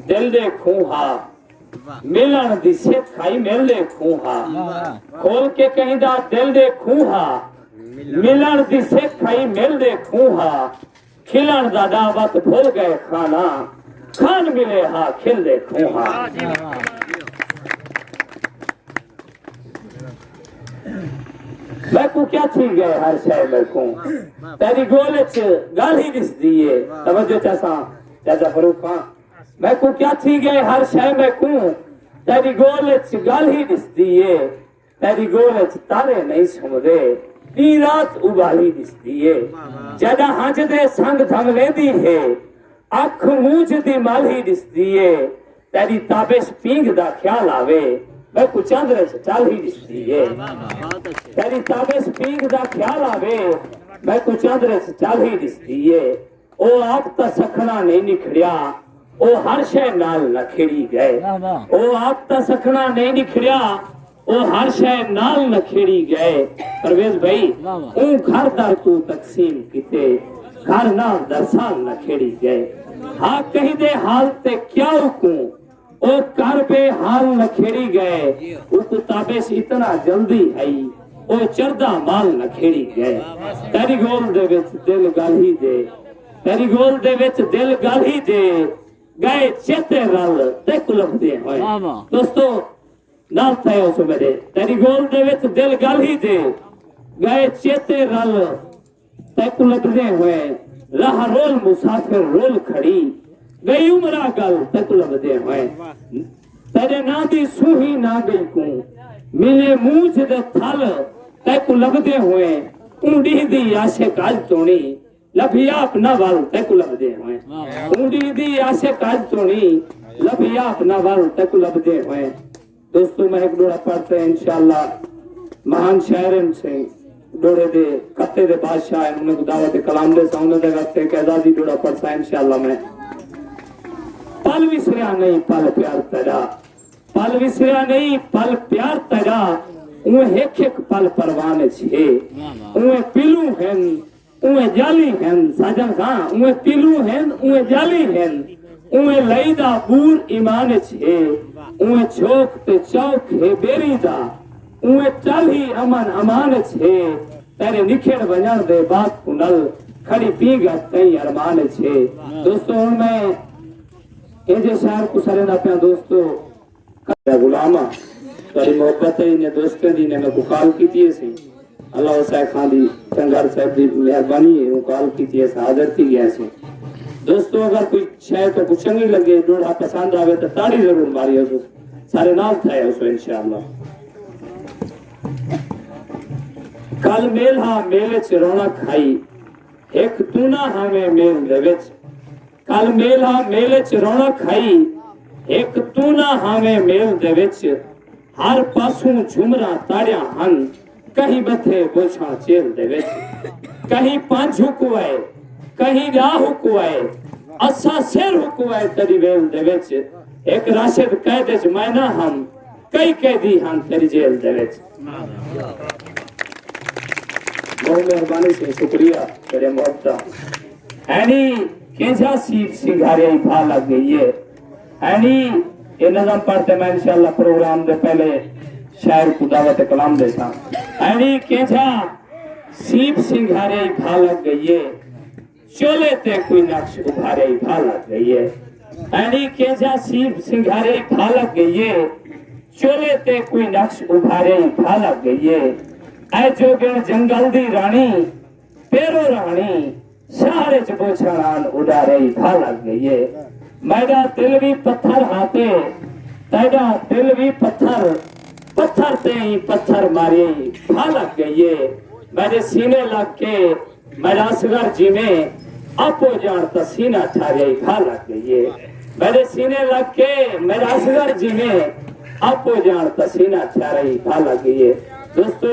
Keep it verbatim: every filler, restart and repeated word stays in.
دل دے کھوں ہا، ملݨ دی سکھ آئی مل دے کھوں ہا۔ کھول کے کہیں دا دل دے کھوں ہا، ملݨ دی سکھ آئی مل دے کھوں ہا۔ کھلݨ دا ݙاہ وت بھل ڳئے خانہ، خان ملے ہا کھل دے کھوں ہا۔ میکوں کیا تھی ڳئے ہر شے میکوں، تیݙی ڳول اچ ڳالھ ہی ݙسدی اے۔ توجہ چاساں چاچا فاروق خان، میکوں کیا تھی ڳئے ہر شے میکوں، تیݙی ڳول اچ ڳالھ ہی ݙسدی اے۔ تیݙی ڳول اچ تارے نئیں سمدے، ݙینہہ رات اٻالی ݙسدی اے۔ جݙاں ہنج دے سنگ دھم لیندی ہے، اکھ مونجھ دی مالھی ݙسدی اے۔ تیݙی تابش پینگھ دا خیال آوے، میکوں چندر اچ چالھی ݙسدی اے۔ تیݙی تابش پینگھ دا خیال آوے، میکوں چندر اچ چالھی ݙسدی اے۔ او آپ تاں سکھݨا نئیں نکھڑیا، او ہر شے نال نکھیڑی ڳئے۔ واہ واہ۔ او آپ تاں سکھݨا نئیں نکھڑیا، او ہر شے نال نکھیڑی ڳئے۔ پرویز بھائی، واہ واہ۔ اوں گھر در توں تقسیم کیتے، گھر نال درسال نکھیڑی ڳئے۔ ہا کہیں دے حال تے کیا اکوں، او کر بے حال نکھیڑی ڳئے۔ اکوں تابش اتنا جلدی ہئی، او چردا مال نکھیڑی ڳئے۔ تیݙی ڳول دے وچ دل ڳالھی دے، تیݙی ڳول دے وچ دل ڳالھی دے، ڳئے چیتے رل تیکوں لبھدے ہوئے۔ واہ واہ۔ دوستو، نال تھئے ہوسو میݙے۔ تیݙی ڳول دے وچ دل ڳالھی دے، ڳئے چیتے رل تیکوں لبھدے ہوئے۔ راہ رول مسافر رول کھڑی، ڳئی عمراں ڳل تیکوں لبھدے ہوئے۔ تیݙے ناں دی سوہی نہ ڳئی کوں، ملے مونجھ دے تھل تیکوں لبھدے ہوئے۔ اوں ݙینہہ دی عاشق اڄ توݨی، لبھی آپ نہ ول تیکوں لبھدے ہوئے۔ اوں ݙینہہ دی عاشق اڄ توݨی، لبھی آپ نہ ول تیکوں لبھدے ہوئے۔ دوستو، میں ہک ݙوہڑا پڑھ تے انشاءاللہ مہان شاعر ہن سئیں، ݙوہڑے دے خطے دے بادشاہ ہن، انہاں کوں دعوت کلام ݙیساں، انہاں دے واسطے ہک اعزازی ݙوہڑا پڑھساں انشاءاللہ میں۔ پل وسریا نئیں پل پیار تیݙا، پل وسریا نئیں پل پیار تیݙا، اونویں ہک ہک پل پروان اچ ہے، اونویں پلوں ہن، اونویں ڄالی ہن، ساجن خان، اونویں پلوں ہن، اونویں ڄالی ہن، اونویں لئی دا ٻور ایمان اچ ہے، اونویں چھوک تے چوک ہے ٻیری دا، اونویں ٹالھی امن امان اچ ہے، تیݙے نکھڑ ونڄݨ دے بعد کوں نل کھڑی پینگھ اچ تئیں ارمان اچ ہے۔ دوستو، ہݨ میں ایجھے شاعر کوں سݙیندا پیاں دوستو، تیݙا غلام ہاں، تیݙی محبت ہے، انہیں دوستیں دی نے میکوں کال کیتی ہے سی۔ اللہ حسین خان دی، چنگھر صاحب دی مہربانی ہے، اوں کال کیتی ہے، حاضر تھی ڳیا سی۔ دوستو، اگر کوئی شے تہاکوں چنڳی لڳے، ݙوہڑا پسند آوے تاں تاڑی ضرور ماری ہوسو، سارے نال تھئے ہوسو انشاءاللہ۔ کل میل ہا، میل اچ رونق ہئی، ہک توں نہ ہاویں میل دے وچ۔ کل میل ہا، میل اچ رونق ہئی، ہک توں نہ ہاویں میل دے وچ۔ ہر پاسوں جھمراں تاڑیاں ہن، کہیں ٻدھے بوچھاں چیل دے وچ۔ کہیں پنج ہکوائے، کہیں ݙاہ ہکوائے، اساں سر ہکوائے تیݙی ویل دے وچ۔ ہک راشد قید اچ میں نہ ہم، کئی قیدی ہن تیݙی جیل دے وچ۔ بہت مہربانی سی، شکریہ تیݙے محبت دا۔ اینی کینجھا سیپ سنگھاریا ای بھا لڳ ڳئی ہے۔ اینی اے نظم پڑھ تے میں انشاءاللہ پروگرام دے پہلے شاعر کوں دعوت کلام ݙیساں۔ اینی کینجھا سیپ سنگھاریا ای بھا لڳ ڳئی ہے۔ چولے تے کوئی نقش ابھاریا ای بھا لڳ ڳئی ہے۔ اینی کینجھا سیپ سنگھاریا ای بھا لڳ ڳئی ہے۔ چولے تے کوئی نقش ابھاریا ای بھا لڳ ڳئی ہے۔ اے جوگݨ جنگل دی راݨی، پیرو راݨی، شہر اچ بوچھاں آن اݙاریا ای بھا لڳ ڳئی ہے۔ میݙا دل وی پتھر ہا تے تیݙا دل وی پتھر، پتھر تے ای پتھر ماریا ای بھا لڳ ڳئی ہے۔ میݙے سینے لڳ کے میݙا اصغر جیویں آپو ڄاݨ تاں سینہ ٹھاریا ای بھا لڳ ڳئی ہے۔ میݙے سینے لڳ کے میݙا اصغر جیویں آپو ڄاݨ تاں سینہ ٹھاریا ای بھا لڳ ڳئی ہے۔ دوستو،